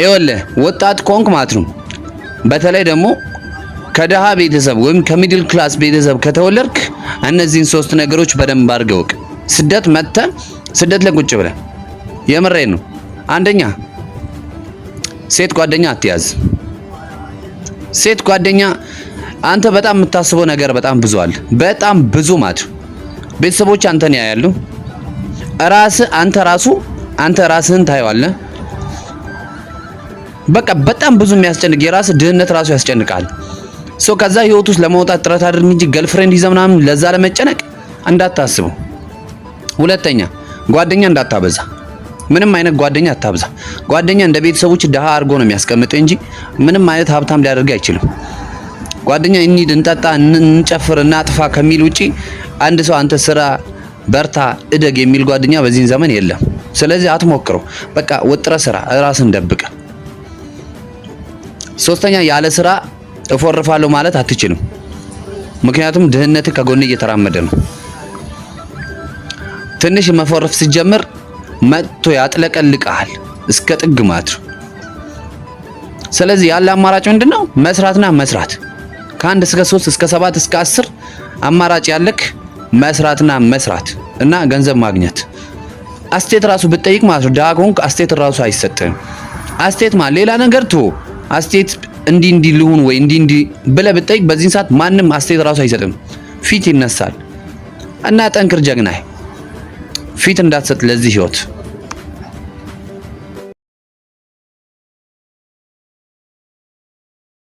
ይኸውልህ ወጣት ከሆንክ ማለት ነው፣ በተለይ ደግሞ ከደሃ ቤተሰብ ወይም ከ middle class ቤተሰብ ከተወለድክ እነዚህን ሶስት ነገሮች በደንብ አድርገህ እወቅ። ስደት መጥተህ ስደት ላይ ቁጭ ብለህ፣ የምሬን ነው። አንደኛ፣ ሴት ጓደኛ አትያዝ። ሴት ጓደኛ፣ አንተ በጣም የምታስበው ነገር በጣም ብዙ አለ። በጣም ብዙ ማለት ነው። ቤተሰቦች አንተን ያያሉ። ራስህ አንተ ራሱ አንተ ራስህን ታየዋለህ። በቃ በጣም ብዙ የሚያስጨንቅ የራስህ ድህነት ራሱ ያስጨንቃል። So ከዛ ህይወት ውስጥ ለመውጣት ጥረት አድርግ እንጂ girlfriend ይዘህ ምናምን ለዛ ለመጨነቅ እንዳታስበው። ሁለተኛ፣ ጓደኛ እንዳታበዛ። ምንም አይነት ጓደኛ አታብዛ። ጓደኛ እንደ ቤተሰቦች ድሃ አድርጎ ነው የሚያስቀምጥ እንጂ ምንም አይነት ሀብታም ሊያደርግ አይችልም። ጓደኛ እንሂድ፣ እንጠጣ፣ እንጨፍር፣ እናጥፋ ከሚል ውጪ አንድ ሰው አንተ ስራ፣ በርታ፣ እደግ የሚል ጓደኛ በዚህን ዘመን የለም። ስለዚህ አትሞክረው። በቃ ወጥረህ ስራ፣ ራስን ደብቀ። ሶስተኛ፣ ያለ ስራ እፎርፋለሁ ማለት አትችልም። ምክንያቱም ድህነት ከጎን እየተራመደ ነው። ትንሽ መፎረፍ ሲጀምር መጥቶ ያጥለቀልቅሃል እስከ ጥግ ማለት ነው። ስለዚህ ያለ አማራጭ ምንድነው? መስራትና መስራት። ከአንድ እስከ ሶስት፣ እስከ ሰባት፣ እስከ 10 አማራጭ ያለክ መስራትና መስራት እና ገንዘብ ማግኘት። አስተያየት ራሱ ብትጠይቅ ማለት ነው፣ ድሃ ከሆንክ አስተያየት ራሱ አይሰጥህም። አስተያየት ማለት ሌላ ነገር ቶ አስተያየት እንዲህ እንዲህ ልሁን ወይ እንዲህ እንዲህ ብለህ ብትጠይቅ በዚህን ሰዓት ማንም አስተያየት ራሱ አይሰጥም። ፊት ይነሳል። እና ጠንክር ጀግናዬ፣ ፊት እንዳትሰጥ ለዚህ ህይወት።